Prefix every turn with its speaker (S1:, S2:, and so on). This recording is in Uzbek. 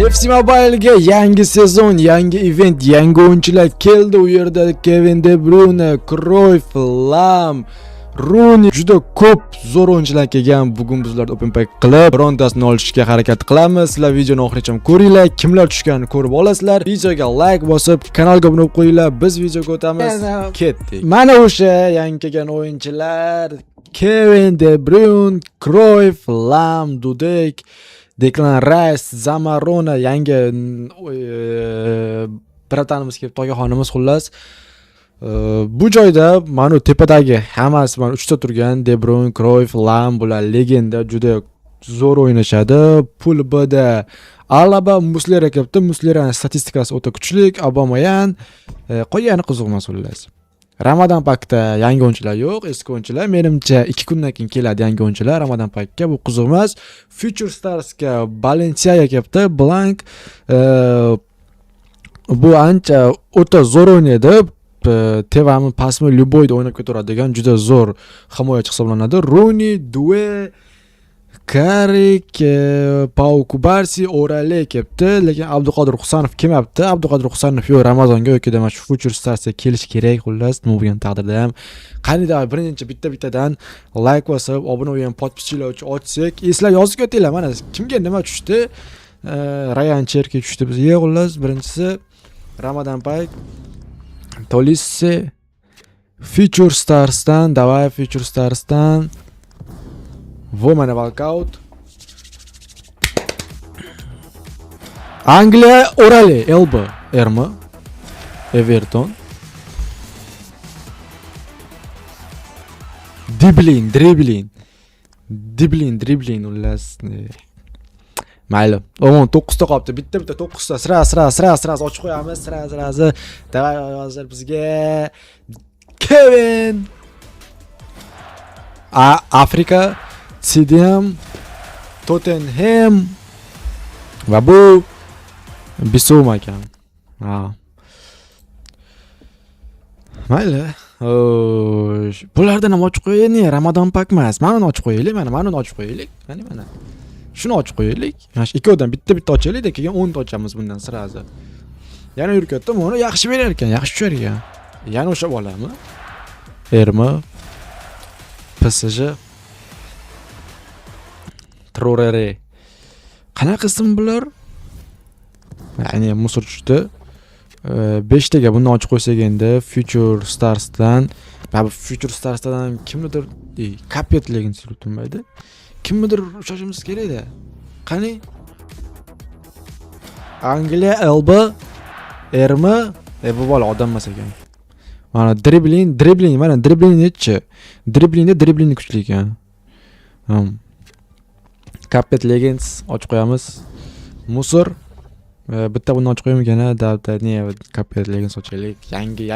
S1: FC Mobile'ga yangi sezon, yangi event, yangi o'yinchilar keldi. U yerda Kevin De Bruyne, Cruyff, Lam, Rooney, juda ko'p zo'r o'yinchilar kelgan. Bugun biz ularni open pack qilib, birontasini olishga harakat qilamiz. Sizlar videoni oxirigacha ko'ringlar, kimlar tushganini ko'rib olasizlar. Videoga like bosib, kanalga obuna bo'lib qo'yinglar. Biz videoga o'tamiz. Ketdik. Mana o'sha yangi kelgan o'yinchilar: Kevin De Bruyne, Cruyff, Lam, Dudek, Declan Rice, Zamarona, yangi братан imiz kelib, togaxonimiz xullas. Bu joyda mana u tepadagi hammasi, mana uchta turgan De Bruyne, Cruyff, Lam, bular legenda, juda zo'r o'ynashadi. Pool Bda Alaba, Muslera kelibdi. Muslerani statistikasi o'ta kuchli, Aubameyang, qolgani qiziq emas xullas. Ramadan pakda yangi o'yinchilar yo'q, eski o'yinchilar. Menimcha, 2 kundan keyin keladi yangi o'yinchilar Ramadan pakka. Bu qiziq emas. Future Starsga Balenciaga kelibdi, Blank. Bu ancha o'ta zo'r o'ynaydi. Tevami, pastmi, любой da o'ynab ketaveradigan juda zo'r himoyachi hisoblanadi. Rooney, Due, Karik, Pau Kubarsi, Orale kelibdi, lekin Abduqodir Husanov kelmabdi. Abduqodir Husanov yo Ramazonga yoki mana shu Future Starsga kelishi kerak xullas, nima bo'lgan taqdirda ham. Qanida birinchi bitta-bittadan like bosib, obuna bo'lgan подписчик lar uchun ochsak, sizlar yozib ketinglar, mana kimga nima tushdi? Rayan Cherki tushdi bizga xullas. Birinchisi Ramadan Pack, Tolisse, Future Stars'dan, давай Future Stars'dan. Vo, mana walkout. Angliya, Orali, LB, RM, Everton. Dribbling, dribbling. Dribbling, dribbling xullas. Mayli. 19 ta qolibdi. Bitta bitta 9 ta. Сразу, сразу, сразу, сразу ochib qo'yamiz. Сразу, сразу. Давай hozir bizga Kevin. A Afrika, CDM, Tottenham va bu Bissouma ekan. Ha. Mayli. Xo'sh, bulardan ham ochib qo'yaylik, Ramadan pak emas. Mana uni ochib qo'yaylik, mana mana uni ochib qo'yaylik. Mana mana. Shuni ochib qo'yaylik. Mana shu ikkovidan bitta-bitta ochaylik, keyin 10 ta ochamiz bundan сразу. Yana yurib ketdim, uni yaxshi berar ekan, yaxshi tushar ekan. Yana o'sha bolami? Ermi? PSG. Traore. Qanaqa ism bular? Ya'ni мусор tushdi. 5 taga bundan ochib qo'ysak endi Future Stars'dan, va bu Future Stars'dan kimnidir Kapet Legends turmaydi. Kimnidir ushlashimiz kerak-da. Qani? Angliya, LB, RM, bu bola odam emas ekan. Mana dribbling, dribbling, mana dribbling nechi? Dribblingda dribbling kuchli ekan. Kapet Legends ochib qo'yamiz. Мусор. Bitta buni ochib qo'yaymikan, da, da, ne, Kapet Legends ochaylik. Yangi